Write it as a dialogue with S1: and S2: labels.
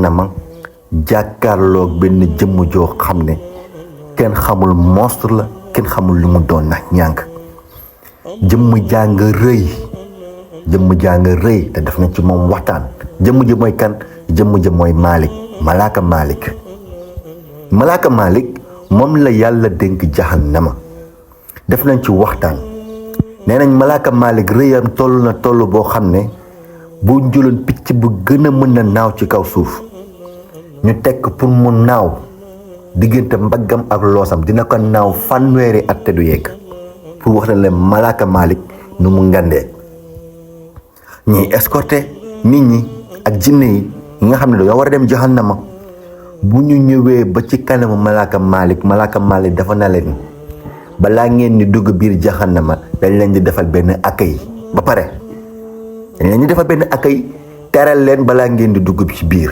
S1: na ma jàkkaarloog benn jëmm joo xam ne kenn xamul monstre la kenn xamul lu mu doon nag ñànk jëmm jàng rëy te def na ci moom waxtaan jëmm ji mooy kan jëmm ji mooy Malick Malaaka Malick moom la yàlla dénk jahannama def nañ ci waxtaan nee nañ Malaaka Malick rëyam toll na toll boo xam ne bu njëloon picc bu gën a mën a naaw ci kaw suuf ñu tekk pour mu naaw diggante mbaggam ak loosam dina ko naaw fanweeri at te du yegg pour wax na leen Malaaka Malick nu mu ngandee ñiy escorté nit ñi ak jinne yi nga xam ne dañoo war a dem jahannama bu ñu ñëwee ba ci kanamu Malaaka Malick dafa na leen balaa ngeen di dugg biir jahannama dañ leen di defal benn accueil ba pare dañ leen di defal benn accueil teral leen balaa ngeen di dugg ci biir